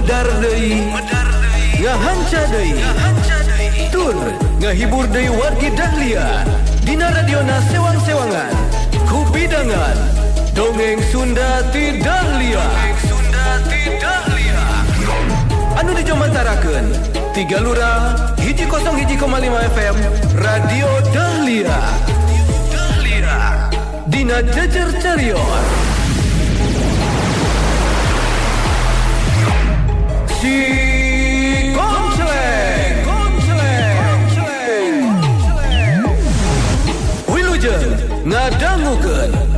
Medar deui, ngahanca deui, tur ngahibur deui wargi Dahlia. Dina radiona sewang-sewangan, kupidangan dongeng Sunda ti Dahlia. Anu dijomantarakeun tiga lurah 101,5 FM Radio Dahlia. Dina Jejer Carios. Si Koncleng, Wilujeng ngadangukeun.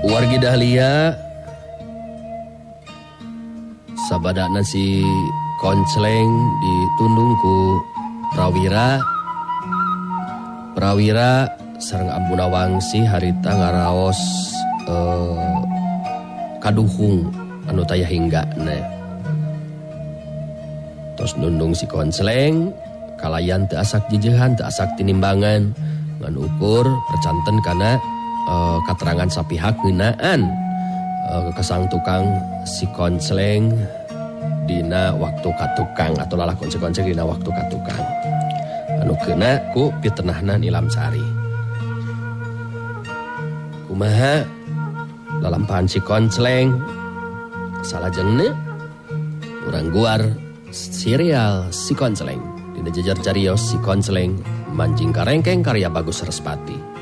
Wargi Dahlia sabadana si Koncleng ditundung ku Prawira. Prawira sareng Ambuna Wangsi harita ngaraos kaduhung anu taya hinggana. Tos nundung si Koncleng kalayan teu asak jejehan, teu asak tinimbangan, ngan ukur percanten kana katerangan sapihak ngeunaan kesang tukang si Koncleng dina waktu katukang atau lalakon si Koncleng dina waktu katukang anu keuna ku pitenahna Nilamsari. Kumaha lalampahan si Koncleng salajengna urang guar serial si Koncleng dina Jejer Carios si Koncleng manjing karengkeng karya Bagus Respati.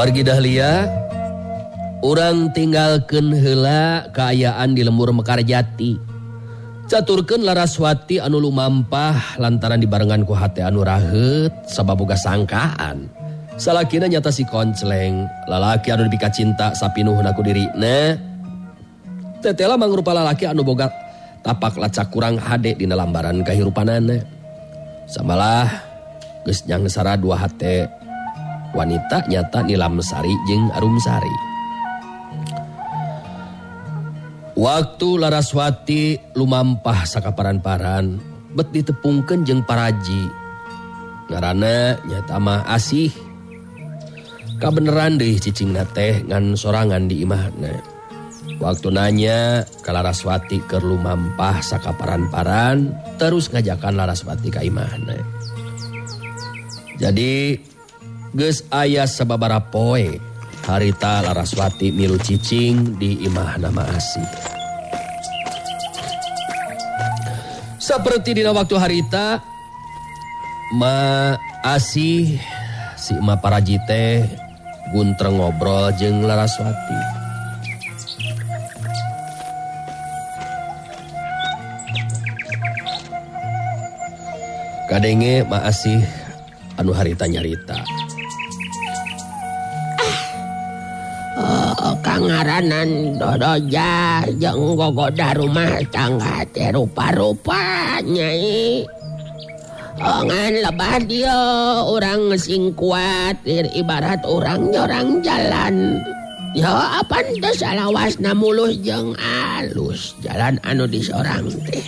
Wargi Dahlia, urang tinggalkeun heula kaayaan di lembur Mekarjati. Caturkeun Laraswati anu lumampah lantaran dibarengan ku hate anu raheut sabab boga sangkaan. Salakina nyata si Koncleng, lalaki anu dipika cinta sapinuhna ku dirina. Tetela mangrupa lalaki anu boga tapak lacak kurang hade dina lambaran kahirupanana. Samalah geus nyangsara dua hate wanita nyata Nilamsari jeung Arumsari. Waktu Laraswati lumampah sakaparan-paran bet ditepungkeun jeung paraji. Ngaranna nyata mah Asih. Kabeneran deui cicingna teh ngan sorangan di imahna. Waktu nanya ka Laraswati keur lumampah sakaparan-paran terus ngajakan Laraswati ka imahna. Jadi geus aya sababaraha poe harita Laraswati milu cicing di imahna Ma Asih. Saperti dina waktu harita Ma Asih si Ma Paraji teh guntreng ngobrol jeung Laraswati. Kadenge Ma Asih anu harita nyarita. Kangaranan dodoja jeung gogoda rumah tangga teh rupa-rupa nyai. Ngan lebah dia urang sing kuatir ibarat urang nyorang jalan. Ya apan teh salawasna mulus jeung alus jalan anu disorang teh.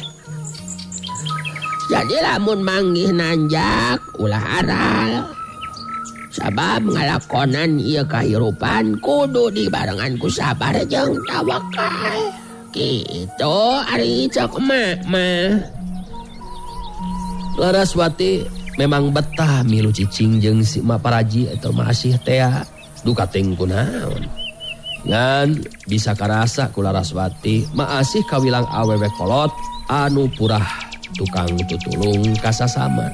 Jadi lamun manggih nanjak ulah aral. Sabab ngalakonan ieu kahirupan kudu dibarengan ku sabar jeung tawakal. Kitu ari cek emak mah. Laraswati memang betah milu cicing jeung si Ma Paraji atau Ma Asih tea. Duka ting kunaon. Ngan bisa karasa ku Laraswati maasih kawilang awewe kolot anu purah tukang tutulung kasasama.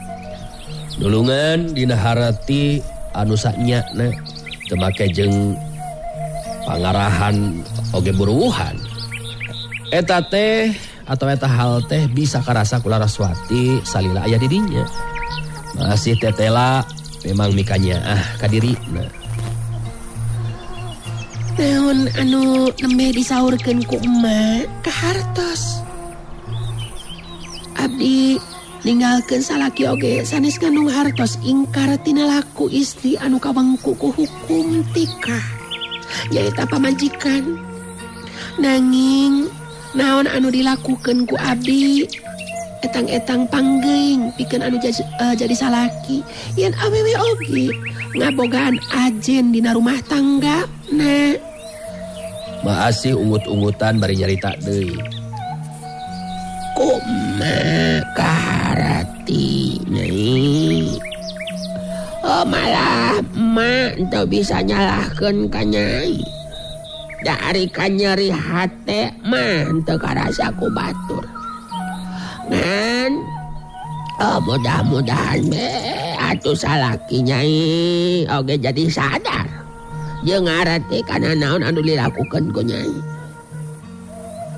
Nulungan dina harati anu sanyana teu make jeung pangarahan oge buruhan. Eta teh atau eta hal teh bisa karasa ku Laraswati salila aya di dinya. Masih tetela memang mikanya ah kadirina. Naon anu nembe disaurkeun ku emak kahartos. Abdi ninggalkeun salaki oge sanes ngandung hartos ingkar tina laku istri anu kawengku ku hukum tikah. Nyaeta pamajikan. Nanging naon anu dilakukeun ku abdi etang-etang panggeuing pikeun anu jadi salaki yen awewe oge ngabogaan ajen dina rumah tangga na. Maasih ungut-ungutan bari nyarita deui. Kumaha kaharati nyai? Oh malah emak teu bisa nyalahkeun ka nyai. Dari kanyeri hate mah teu karasa ku batur. Ngan oh mudah-mudahan be atuh salaki nyai oge jadi sadar. Jeung ngarti kana naon anu dilakukeun ku nyai.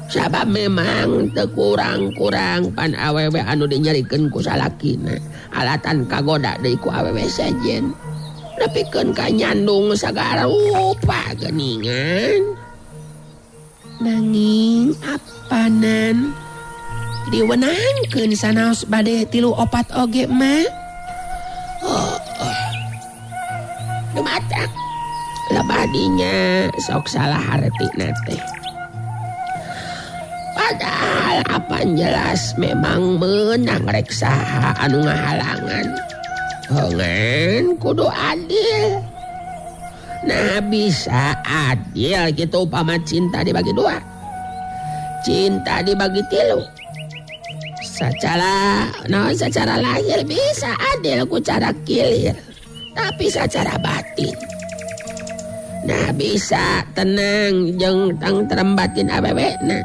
Sabab memang teu kurang-kurang pan awewe anu dinyerikeun ku salakina. Alatan kagoda deui ku awewe sejen. Nepikeun ka nyandung sagala rupa geuningan. Nanging apanan diwenangkeun sanaos bade 3 4 oge mah. Oh, oh. Dumatak. Lebadinya sok salah hartina teh. Padahal apan jelas memang menang rek saha anu ngahalangan. Hongan kudu adil. Nah bisa adil gitu upama cinta dibagi 2. Cinta dibagi 3. Secara nah secara lahir bisa adil ku cara kilir. Tapi secara batin nah bisa tenang jeung tangtrem batin awewena.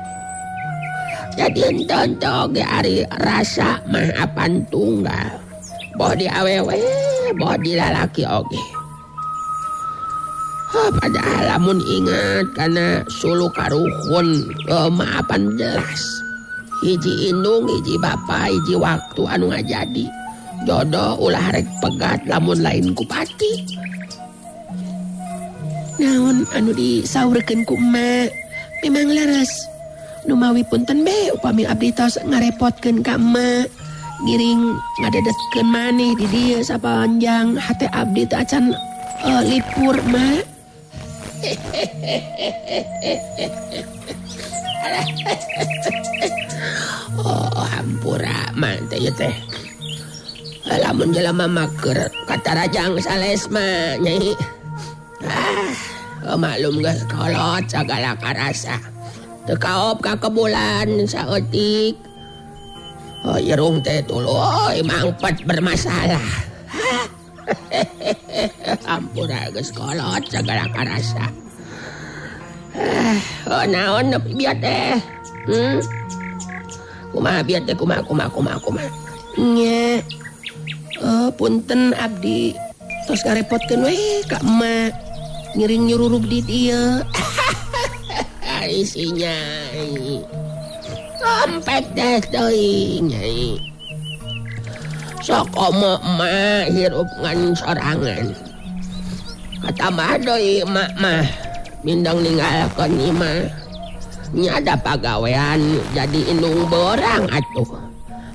Jadi entonto ge ari rasa mah apan tunggal. Boh di awewe, boh di lalaki oge. Oh, padahal lamun ingat kana sulu karuhun maapan jelas. Hiji indung, hiji bapa, hiji waktu anu ngajadi. Jodoh ulah rek pegat lamun lain kupati. Naon anu disaurkeun ku emak memang leres. Numawi punten be upami abdi tos ngarepotkeun ka emak. Ngiring ngadedetkeun maneh di dieu sapanjang hate abdi teh acan lipur mak. Oh hampura mah teh ieu teh. Lamun jelema maker katarajang sales mah nyai. Ah, oh, maklum geus kolot sagala karasa. Teu kaop ka kebulan saeutik. Oh, irung teh tuluy mangpet bermasalah. Ampura geus kolot sagala karasa. Oh, naon nepi bieu teh? Kumaha bieu teh kumaha kumaha kumaha kumaha. Nya. Oh, punten abdi tos ngarepotkeun we ka emak. Ngiring nyururub di dieu. Isinya. Sampai teh teuing nyai. Sok komo emak hirup ngan sorangan. Katambah deui emak mah mindeng ninggalkeun imah. Nya ada pagawean jadi indung borang atuh.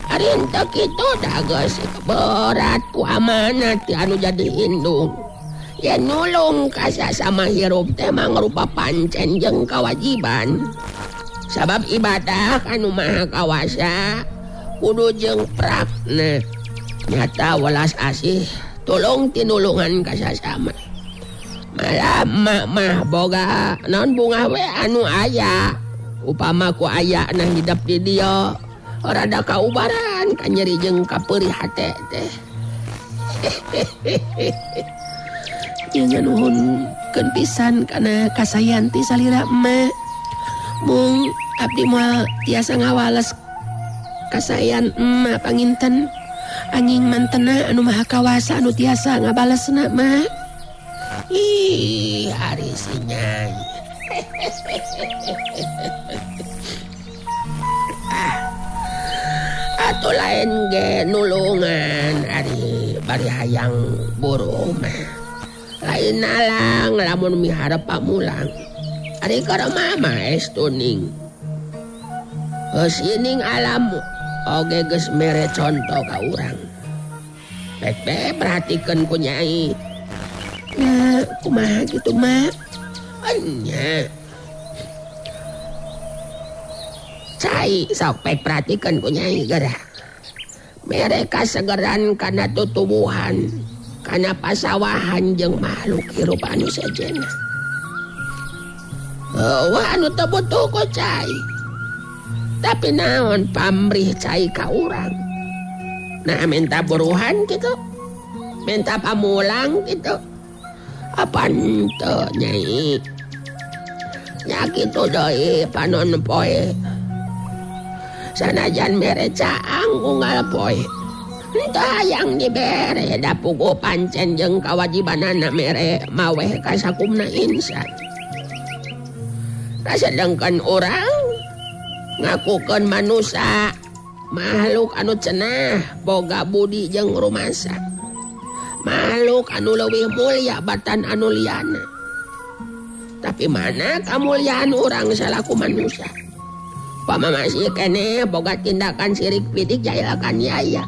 Ari henteu kitu da geus berat ku amanat anu jadi indung. Yen nulung ka sasama hirup teh mangrupa pancen jeung kawajiban. Sabab ibadah anu maha kawasa kudu jeung prakna. Nyata welas asih tolong tinulungan ka sasama. Malah emak mah boga naon bunga we anu aya. Upama ku aya nang hidep di dieu rada kaubaran ka nyeri jeung kapeurih hate teh. Nya nuhun haturkeun pisan kana kasayanti salira emak. Mung abdi moal tiasa ngawales kasayan emak panginten. Angin mantena anu maha kawasa anu tiasa ngabalesna mak. Ih, ari si Nyai. Atuh lain ge nulungan ari bari hayang buruh mah. Lain nalang lamun miharep pamulang. Ari keur mama estuning. Heusining alam oge geus mere conto ka urang. Pek perhatikeun ku Nyai. Nah, kumaha gitu, Mak? Nya. Cai sok pek perhatikeun ku Nyai geura. Mere kasegeran kana tutubuhan, kana pasawahan jeung makhluk hirup anu sejenna. Wah anu teu butuh ku cai. Tapi naon pamrih cai ka urang. Nah minta buruhan gitu. Minta pamulang gitu. Apa henteu Nyai? Nya kitu deui panon poe. Sanajan mere caang unggal poe. Henteu hayang dibere da puguh pancen jeung kawajibanana mere maweh ka sakumna insan. Kasedengkeun urang ngakukeun manusia makhluk anu cenah boga budi jeung rumasa. Makhluk anu leuwih mulia batan anu liyana. Tapi mana kamuliaan urang salaku manusia? Pama masih keneh boga tindakan sirik pidik jailakan yaya.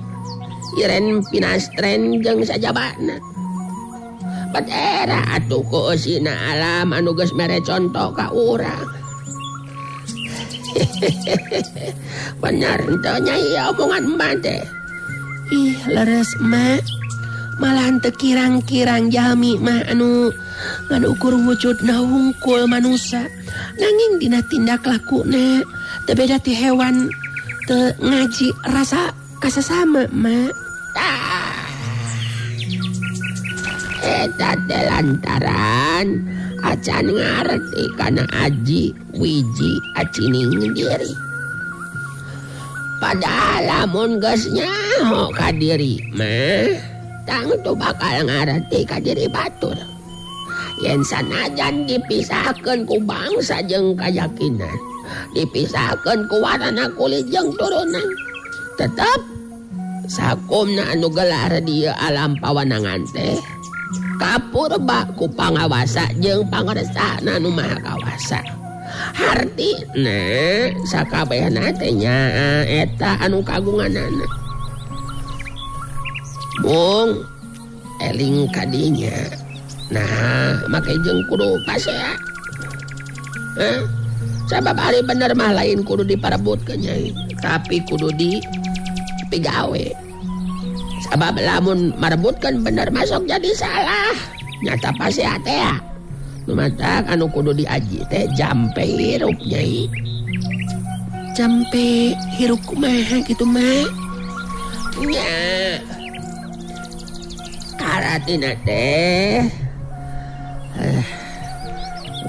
Iren pinastren jeung sajabana. Bat era atuh ku eusina alam anu geus mere conto ka urang. Bener henteu Nyai omongan emak teh. Ih, leres emak. Malahan teu kirang-kirang jalmi mah anu ngan ukur wujudna hungkul manusa. Nanging dina tindak lakuna teu beda ti hewan teu ngaji rasa kasasama mak. Tah. Eta teh lantaran acan ngarti kana aji wiji acining diri. Padahal lamun geus nyaho ka diri mah tangtu bakal ngarti ka diri batur. Yen sanajan dipisahkeun ku bangsa jeung kayakinan, dipisahkeun ku warna kulit jeung turunan, tetep sakumna anu gelar dieu alam pawanangan teh kapurba ku pangawasa jeung pangersana nu maha kawasa. Hartina sakabehna teh nya eta anu kagunganana. Mung eling kadinya. Nah, make jeung kudu pasea. Heh? Sabab ari bener mah lain kudu diparebutkeun Nyai, tapi kudu di pigawe. Sabab lamun marebutkeun bener masuk jadi salah. Nyata pasea teh ya. Nu matak anu kudu diaji teh jampe hirup Nyai. Jampe hirup kumaha kitu mah? Nya. Karatina teh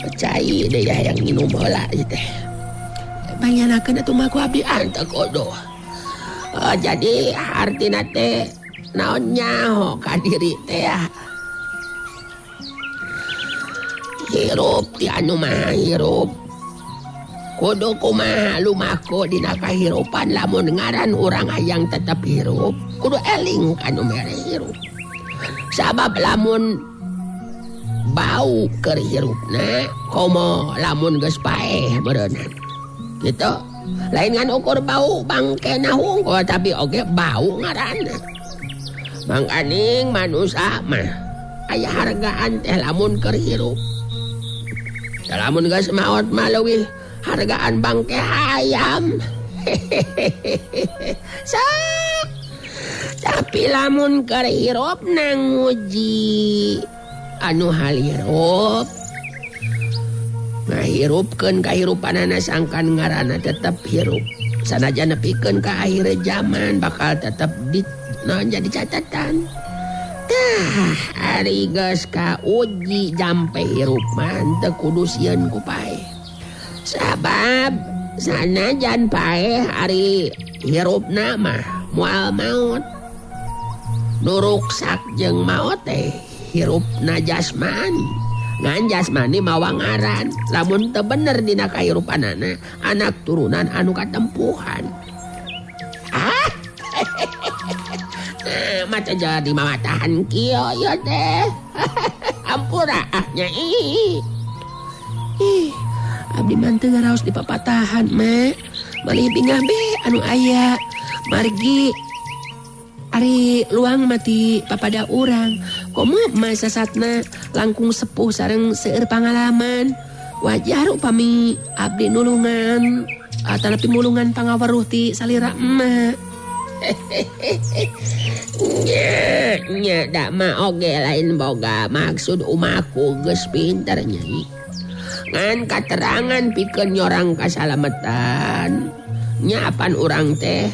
percaya deh ya yang minum heula ieu teh. Banyanakeun atuh mah ku abdi teu kudu. Jadi hartina teh naon nyaho ka diri teh ya. Hirup ti anu mah hirup. Kudu kumaha lumaku dina kahirupan lamun ngaran urang hayang tetep hirup, kudu eling ka nu mere hirup. Sabab lamun bau keur hirupna komo lamun geus paeh meureunna. Gitu. Lain ngan ukur bau bangkena hungkul tapi oge bau ngaranna. Mangkaning manusa mah aya hargaan teh lamun keur hirup. Lamun geus maot mah leuwih hargaan bangke hayam. Sok. Tapi lamun keur hirup nang nguji anu hal hirup ngahirupkeun kahirupanana sangkan ngaranna tetep hirup. Sanajan nepikeun ka akhir zaman bakal tetep di naon jadi catatan. Tah Tah ari geus kauji jampe hirup mah teu kudu sieun ku paeh. Sabab sanajan paeh ari hirupna mah moal maot. Nu ruksak jeung maot teh hirupna jasmani. Ngan jasmani mawa ngaran. Lamun teu bener dina kahirupanana, anak turunan anu katempuhan. Ah. Nah, mata jadi mamatahan kieu ieu teh. Ampura ah nyai. Ih, abdi mah teu ngaraos di papatahan, Mak. Malih bingah be anu aya. Margi ari luang mati papada urang. Komo mah sasatna langkung sepuh sareng seueur pangalaman. Wajar upami abdi nulungan atanapi mulungan pangaweruh ti salira emak. Nya, nya da mah oge lain boga maksud umaku geus pinter nyai. Ngan katerangan pikeun nyorang kasalametan. Nya apan urang teh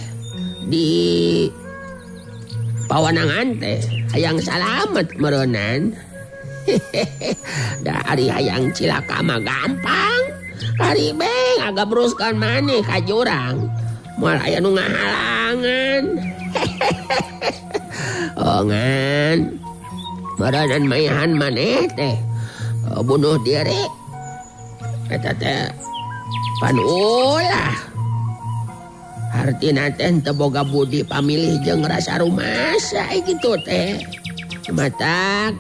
di pawanangan teh hayang salamet meureunan. Da ari hayang cilaka mah gampang. Ari beng agabruskeun maneh ka jurang. Moal aya nu ngahalangan. Oh ngan meureunan maehan maneh teh bunuh diri. Eta teh pan ulah. Hartina teh teu boga budi pamilih jeung rasa rumasa kitu teh. Matak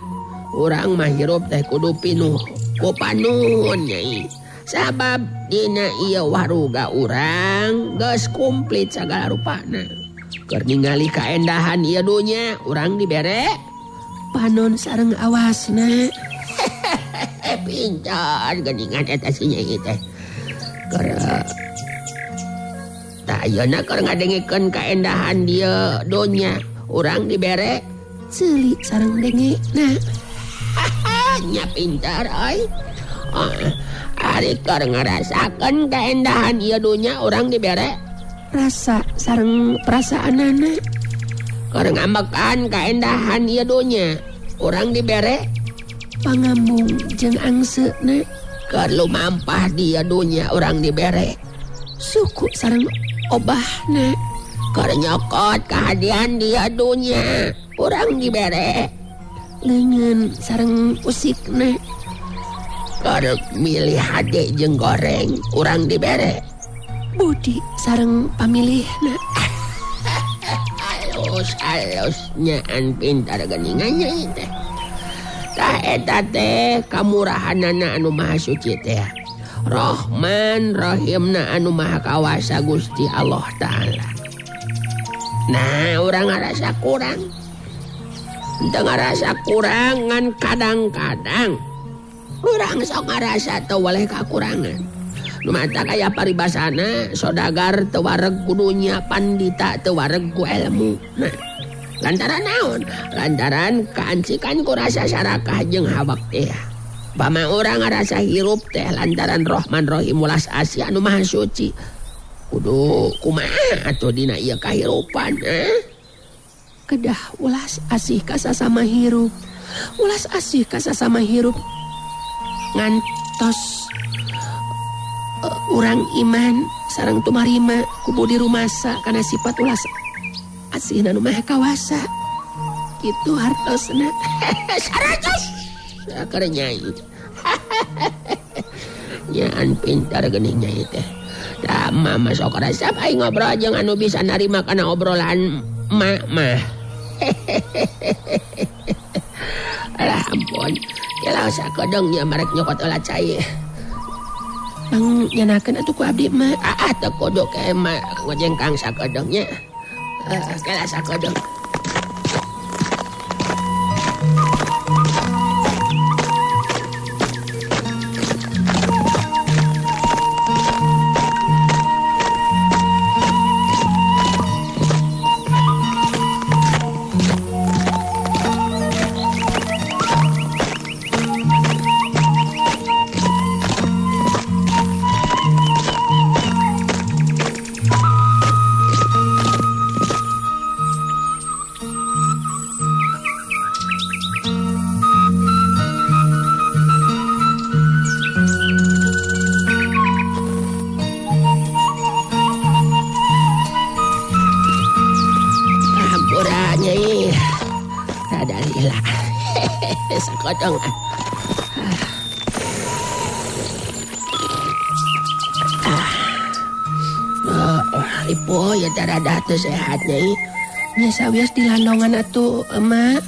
urang mah hirup teh kudu pinuh ku panuhun nyai. Sabab dina ieu waruga urang geus komplit sagala rupana. Keur ningali kaendahan ieu dunya urang dibere panon sareng awasna. Pintar geuningan eta si nyai teh. Keur tah ayeuna keur ngadengikeun kaendahan dieu donya urang dibere ceuli sareng dengena. Nya pintar euy. Ari keur ngarasakeun kaendahan ieu dunya urang dibere rasa sareng perasaanana. Keur ngambekan kaendahan ieu dunya urang dibere pangambung jeung angseuna. Keur lumampah di ieu dunya urang dibere suku sareng obahna. Keur nyokot kahadian di ieu dunya urang dibere leungeun sareng usikna. Keur milih hade jeung goreng urang dibere budi sareng pamilihna. Alus alus nyaan pintar geuningan nyai teh. Tah eta teh kamurahanana anu maha suci teh. Rahman Rahimna anu maha kawasa Gusti Allah Ta'ala. Nah urang ngarasa kurang. Teu ngarasa kurang ngan kadang-kadang urang sok ngarasa teu weleh kakurangan. Nu mata kaya paribasana sodagar teu wareg ku dunya, pandita teu wareg ku ilmu. Nah, lantaran naon? Lantaran kaancikan ku rasa sarakah jeung hawak teh. Pama urang ngarasa hirup teh lantaran Rahman Rahim welas asih anu maha suci. Kudu kumaha atuh dina ieu kahirupan, eh? Kedah welas asih ka sasama hirup. Welas asih ka sasama hirup. Ngantos urang iman sareng tumarima ku budi rumasa kana sifat ulas asihna nu maha kawasa. Kitu hartosna. 100 keur nyai. Nyaan pintar geuning nyai teh. Tah mama sok resep aing ngobrol jeung anu bisa narima kana obrolan mak mah. Alah ampun. Kela sakedeung nya marek nyokot olah cai. Pang nyanakeun atuh ku abdi mah. Ah teu kudu ke mah ngojengkang sakedeung nya. Kela sakedeung. Kadang. Ripuh ya darah teu sehat nyai. Nya sawios dilandongan atuh emak.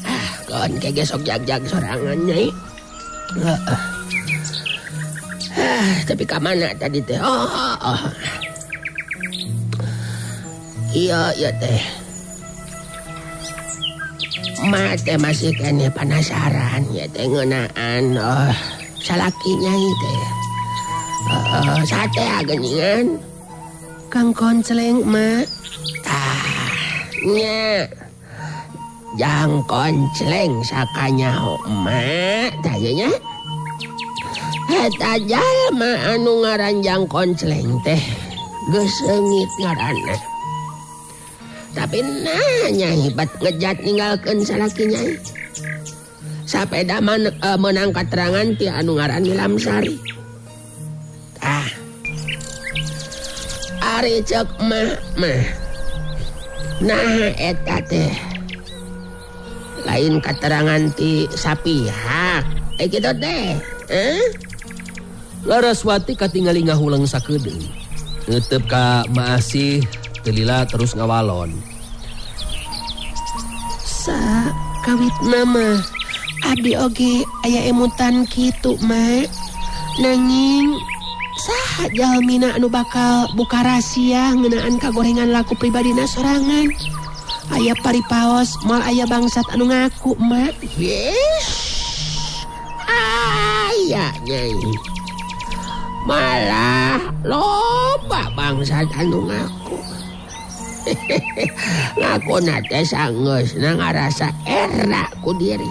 Kawan kege sok jag-jag sorangan nyai. Tapi ka mana tadi teh? Oh. Iya iya teh. Ma teh masih keneh penasaran ya teh ngeunaan salaki nyai teh. Sate geuningan. Kang Konceleng mak. Nya. Jang Konceleng sakanyaho emak tah ieu nya. Eta jalma anu ngaran Jang Konceleng teh geus seungit ngaranna. Tapi nah nyai bat ngejat ninggalkeun salaki nyai. Sapeda meunang katerangan ti anu ngaran Nilamsari. Tah. Ari ceuk mah mah. Nah eta teh lain katerangan ti sapihak. Kitu teh. Laraswati katingali ngahuleng sakedeung. Neuteup ka Maasih teu lila terus ngawalon. Sa kawitna mah abdi oge aya emutan kitu mak. Nanging saha jalmina anu bakal buka rahasia ngeunaan kagorengan laku pribadina sorangan. Aya paripaos moal aya bangsat anu ngaku mak. Yes. Aya nyai. Malah loba bangsat anu ngaku. Ngakuna teh sanggeusna ngarasa era ku diri.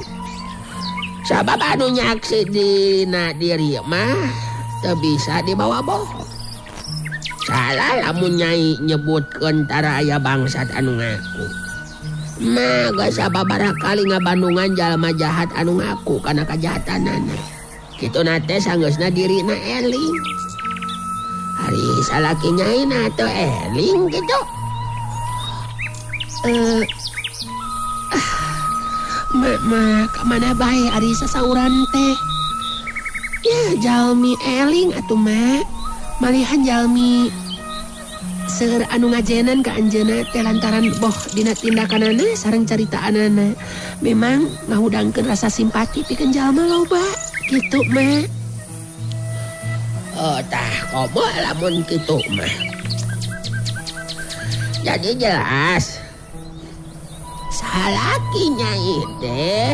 Sabab anu nyaksi dina diri mah teu bisa dibawa bohong. Salah lamun nyai nyebutkeun tara aya bangsat anu ngaku. Mah geus sababaraha kali ngabandungan jalma jahat anu ngaku kana kajahatanana. Kituna teh sanggeusna dirina eling. Ari salaki nyai na teu eling kitu. Mak mah kamana bae ari sasauran teh? Ya jalmi eling atuh mak. Malihan jalmi seueur anu ngajenan ka anjeunna teh lantaran boh dina tindakanana sareng caritaanana. Memang ngahudangkeun rasa simpati pikeun jalma loba kitu mak. Oh tah komo lamun kitu mah. Jadi jelas salaki nyai teh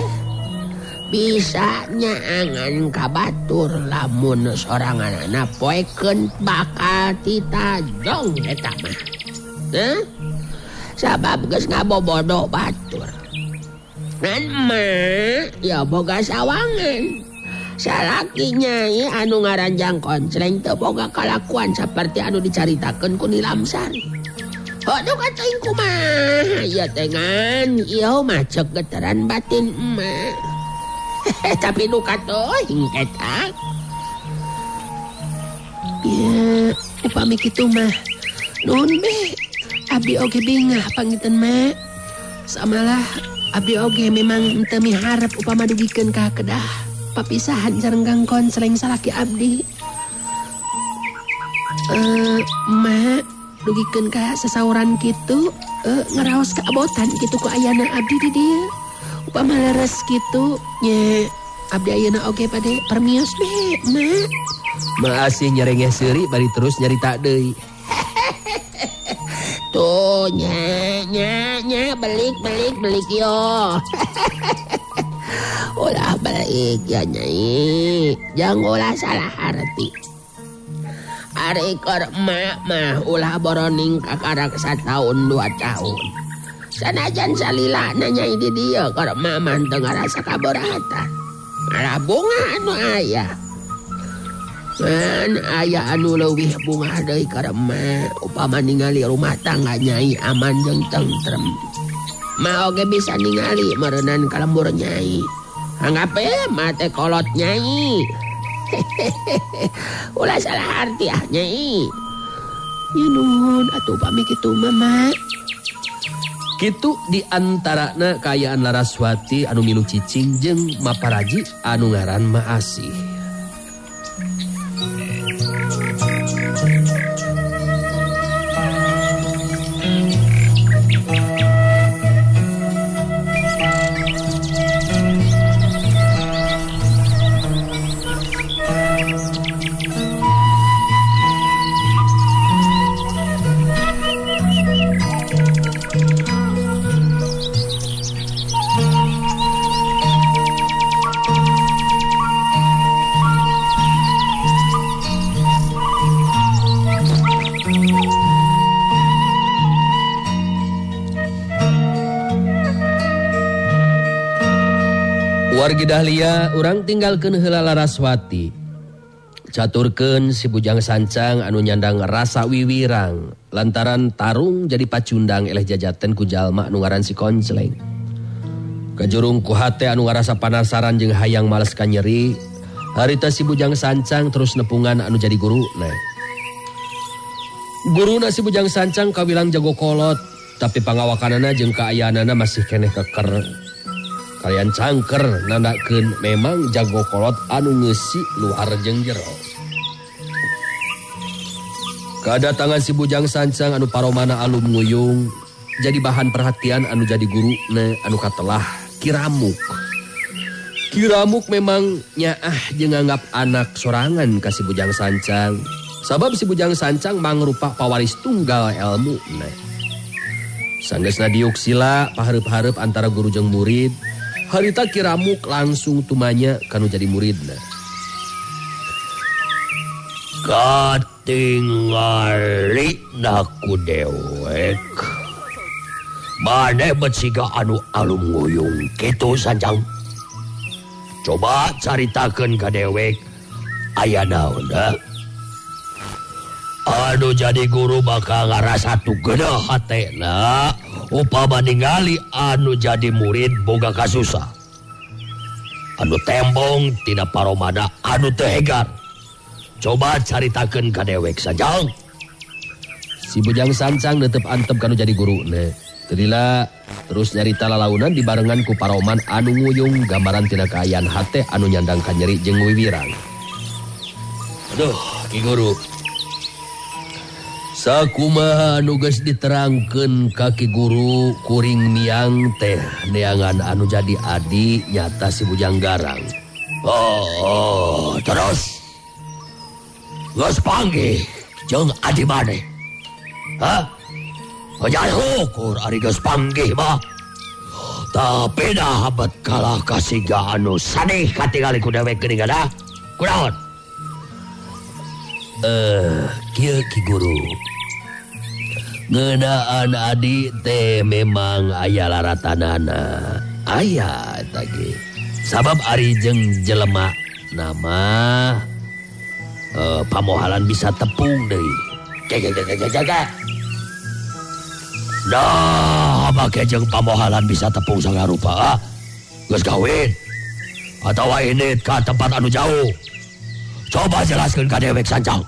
bisa nyaangan ka batur lamun soranganana poekeun bakal titajong eta mah. Heh? Sabab geus ngabobodo batur. Ngan mah ya boga sawangan. Salaki nyai anu ngaran Jang Konceleng teu boga kalakuan saperti anu dicaritakeun ku Nilamsari. Aduh kataing kumaha ieu teh ngan ieu mah ceuk getaran batin emak. Tapi nu katoing eta. Ya, upami kitu mah nuhun be. Abdi oge bingah panginten mak. Samalah abdi oge memang teu miharep upama dugikeun ka kedah papisahan sareng Kang Konceleng salaki abdi. Mak dugikeun ka sasauran kitu ngaraos kaabotan kitu ku ayana abdi di dieu. Upama leres kitu nya abdi ayeuna oge bade permios be mak. Maasih nyerengeh seuri bari terus nyarita deui. Tuh nya nya nya belik belik belik yo. Ulah belik ya nyai. Jangan ulah salah arti. Ari keur emak mah ulah boroning kakarak sataun 2 tahun. Sanajan salila nyai di dieu keur emak mah teu ngarasa kaberatan. Malah bunga anu aya. Ngan aya anu leuwih bungah deui keur emak upama ningali rumah tangga nyai aman jeung tentrem. Ma oge bisa ningali meureunan ka lembur nyai. Anggap we mah teh kolot nyai. Ulah salah arti ah nyai. Ya nuhun atuh pami kitu mah mak. Kitu di antarana kaayaan Laraswati anu milu cicing jeung maparaji anu ngaran Maasih. Wargi Dahlia urang tinggalkeun heula Laraswati. Caturkeun si Bujang Sancang anu nyandang rasa wiwirang lantaran tarung jadi pacundang eleh jajaten ku jalma anu ngaran si Koncleng. Kajurung ku hate anu ngarasa panasaran jeung hayang males ka nyeri, harita si Bujang Sancang terus nepungan anu jadi guruna. Guruna si Bujang Sancang kawilang jago kolot, tapi pangawakanana jeung kaayaanana masih keneh keker. Kalian cangker nandakeun memang jago kolot anu ngeusi luar jeung jero. Kadatangan si Bujang Sancang anu paromana alum nguyung jadi bahan perhatian anu jadi guruna anu katelah Kiramuk. Kiramuk memang nyaah jeung nganggap anak sorangan ka si Bujang Sancang. Sabab si Bujang Sancang mangrupa pawaris tunggal elmuna. Sanggeusna diuk sila pahareup-hareup antara guru jeung murid. Harita Kiramuk langsung tumanya kanu jadi muridna. Katingali ku dewek. Maneh bet siga anu alum nguyung kitu Sancang. Coba caritakeun ka dewek aya naon da? Anu jadi guru bakal ngarasa tugeuneuh hatena upama ningali anu jadi murid boga kasusah. Anu tembong tina paromana anu teu hegar. Coba caritakeun ka dewek Sancang. Si Bujang Sancang netep antep kanu jadi guruna. Teu terus nyarita lalaunan dibarengan ku paroman anu nguyung gambaran tina kaayaan hate anu nyandang kanyeri jeung wiwirang. Aduh, Ki Guru. Sakumaha anu geus diterangkeun ka Ki Guru kuring miang teh neangan anu jadi adi nyata si Bujang Garang. Oh, terus geus panggih jeung adi maneh. Hah? Hanya hukur ari geus panggih mah. Tapi dah bet kalah kasiga anu sadih katingali ku dewek geuning da. Kunaon? Kieu Ki Guru. Ngeunaan adi teh memang aya laratanana. Aya eta ge. Sabab ari jeung jelema nama pamohalan bisa tepung deui. Jaga. Nah, make jeung pamohalan bisa tepung sagarupa ah. Geus kawin atawa ini ka tempat anu jauh. Coba jelaskeun ka dewek Sancang.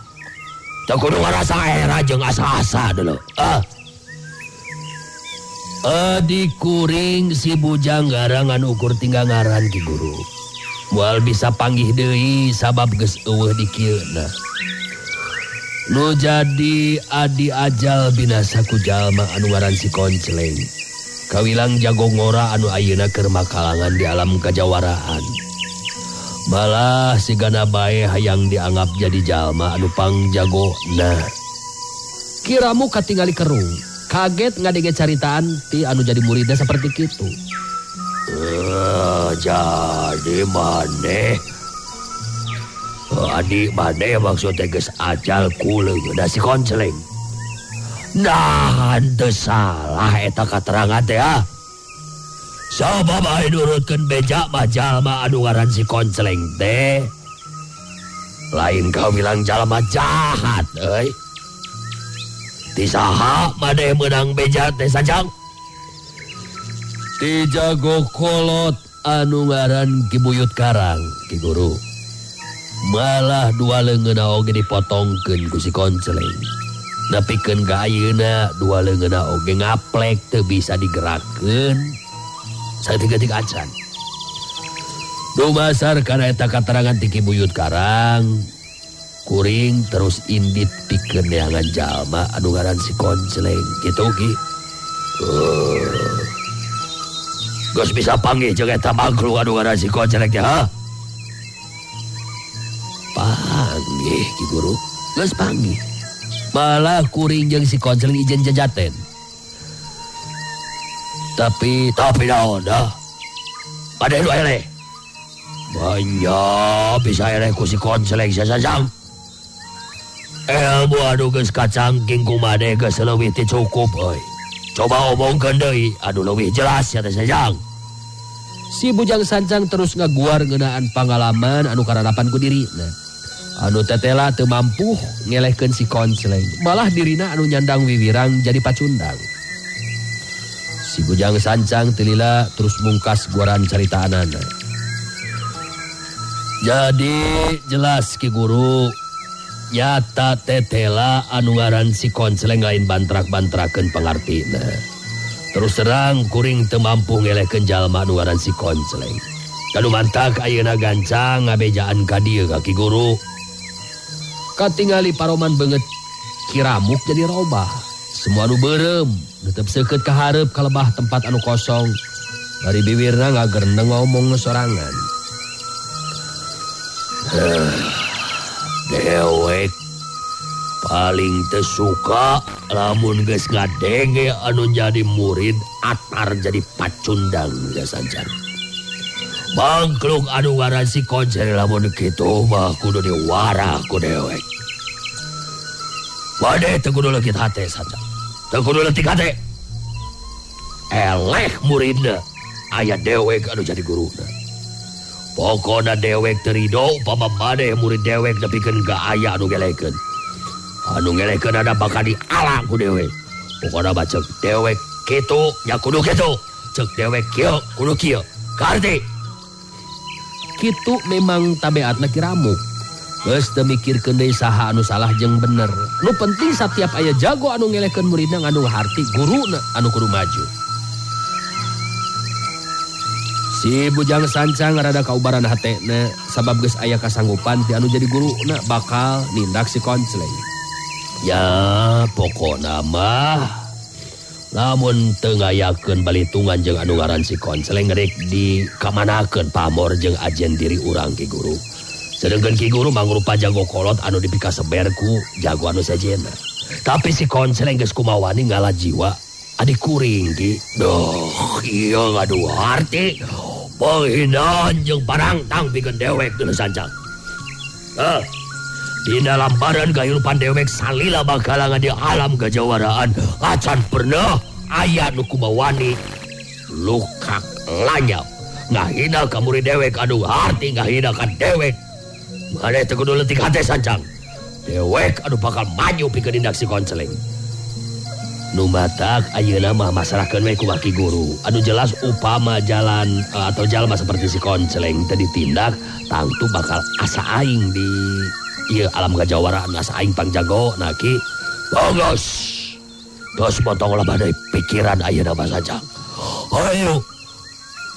Teu kudu ngarasa era jeung asa-asa dulu. Ah. Adi kuring si Bujang Garang anu ukur tinggal ngaran Ki Guru. Moal bisa panggih deui sabab geus eueuh di kieuna. Nu jadi adi ajal binasa ku jalma anu ngaran si Koncleng. Kawilang jago ngora anu ayeuna keur makalangan di alam kajawaraan. Malah sigana bae hayang dianggap jadi jalma anu pangjagona. Kiramu katingali kerung, kaget ngadenge caritaan ti anu jadi muridnya seperti kitu. Jadi maneh adik maneh maksudnya geus ajal kuleungeuna si Koncleng. Nah, henteu salah eta katerangan teh ah. Sabab aya nurutkeun beja mah jalma anu ngaran si Koncleng teh lain kawilang jalma jahat euy. Ti saha maneh meunang beja teh Sancang? Ti jago kolot anu ngaran Ki Buyut Karang, Ki Guru. Malah dua leungeunna oge dipotongkeun ku si Koncleng. Nepikeun ka ayeuna dua leungeunna oge ngaplek teu bisa digerakkeun. Saeutik-eutik acan. Dumasar kana eta katerangan ti Ki Buyut Karang, kuring terus indit pikeun neangan jalma anu ngaran si Konceleng kitu Ki. Geus bisa panggih jeung eta makhluk anu ngaran si Konceleng teh ha? Panggih Ki Guru, geus panggih. Malah kuring jeung si Konceleng ijen jajaten. Tapi naon dah? Padahal nu eleh. Banyak bisa eleh ku si Konceleng sasajang. Ilmu anu geus kacangking ku maneh geus leuwih ti cukup euy. Coba omongkeun deui anu leuwih jelas ya teh sajang. Si Bujang Sancang terus ngaguar ngeunaan pangalaman anu kararapan ku dirina. Anu tetela teu mampu ngelehkeun si Konceleng. Malah dirina anu nyandang wiwirang jadi pacundang. Si Bujang Sancang teu lila terus mungkas guaran caritaanana. Jadi jelas Ki Guru, nyata tetela anu ngaran si Konceleng lain bantrak-bantrakeun pangartina. Terus terang kuring teu mampu ngelehkeun jalma anu ngaran si Konceleng. Kanu mantak ayeuna gancang ngabejaan ka dieu ka Ki Guru. Katingali paroman beungeut Kiramuk jadi robah. Semua anu beureum netep seukeut ka hareup ka lebah tempat anu kosong. Bari biwirna ngagerendeng ngomong sorangan. Dewek paling teu suka lamun geus ngadenge anu jadi murid atar jadi pacundang saja. Bangklung anu ngaran si Konceleng lamun kitu mah kudu diwarah ku dewek. Bade teu kudu leukit hate saja. Teu kudu leutik hate. Eleh muridna aya dewek anu jadi guruna. Pokona dewek teu rido upama maneh murid dewek nepikeun ka aya anu ngelekeun. Anu ngelekeun ada bakal diala ku dewek. Pokona mah ceuk dewek kitu nya kudu kitu. Ceuk dewek kieu kudu kieu. Kaharti. Kitu memang tabeatna Kiramuk. Geus teu mikirkeun deui saha anu salah jeung bener. Nu penting satiap aya jago anu ngelehkeun muridna ngandung harti guruna anu kudu maju. Si Bujang Sancang rada kaubaran hatena sabab geus aya kasanggupan ti anu jadi guruna bakal nindak si Konceleng. Ya pokona mah lamun teu ngayakeun balitungan jeung anu ngaran si Konceleng rek dikamanakeun pamor jeung ajen diri urang Ki Guru. Sedengkeun Ki Guru mangrupa jago kolot anu dipikaseber ku jago anu sejenna. Tapi si Konceleng geus kumawani ngala jiwa adik kuring Ki. Duh, ieu ngadu harti penghinaan jeung parangtang pikeun dewek dulu sancang. Dina lambaran kahirupan dewek salila bakalangan di alam kejawaraan acan pernah aya nu kumawani lukak lanyap ngahina ka murid dewek anu harti ngahina ka dewek. Maneh teu kudu leutik hate sancang. Dewek anu bakal maju pikeun nindak si Konceleng. Nu matak ayeuna mah masrahkeun we ku Ki Guru. Anu jelas upama jalan atau jalma seperti si Konceleng teu ditindak tangtu bakal asa aing di ieu alam kajawaraan asa aing pangjago na Ki. Bagus. Geus motong lah badai pikiran ayeuna mah sancang. Hayu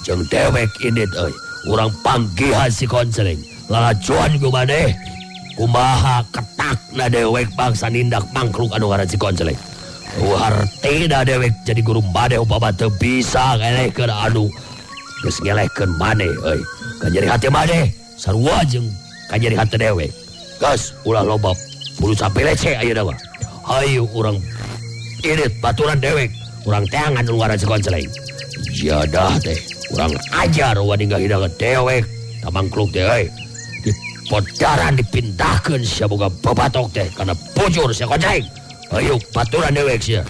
jeung dewek indit euy, urang panggihan si Konceleng. Lalacuan ku maneh kumaha ketakna dewek bangsa nindak mangkluk anu ngaran si Konceleng. Hartina dewek jadi guru maneh upama teu bisa ngelehkeun anu geus ngelehkeun maneh euy. Kanyeri hate maneh sarua jeung kanyeri hate dewek. Geus ulah loba bulu sampe lece ayeuna mah. Hayu urang indit baturan dewek, urang teangan nu ngaran si Konceleng. Jadah teh urang ajar wani ngahina dewek tamangkluk teh euy. Di podaran dipindahkeun sia boga babatok teh kana bujur sia Konceleng. Ayo baturan dewek sia.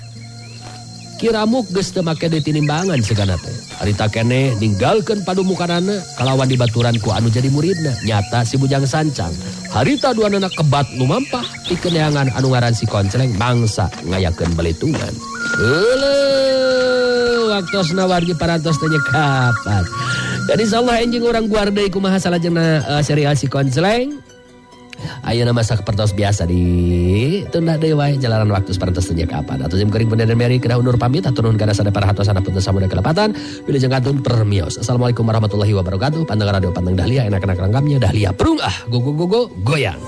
Kiramuk geus teu make deui tinimbangan segana teh. Harita keneh ninggalkeun padumukanana kalawan dibaturan ku anu jadi muridna. Nyata si Bujang Sancang. Harita duanana kebat lumampah pikeun neangan anu ngaran si Konceleng mangsa ngayakeun balitungan. Euleuh waktosna wargi parantos teh nyekapan. Dan insyaallah enjing urang guar deui kumaha salajengna serial si Konceleng. Ayeuna mah sapertos biasa di tunda deui wae jalanan waktu saparantos teu kapan. Atuh sim kuring Bunda dan Mary kedah undur pamit hatur nuhun kana sadaya perhatosan punten samuda kelepatan. Wilujeng kantun permios. Assalamualaikum warahmatullahi wabarakatuh. Panteng radio panteng Dahlia enak-enak rangkamnya Dahlia prung ah go go go go goyang.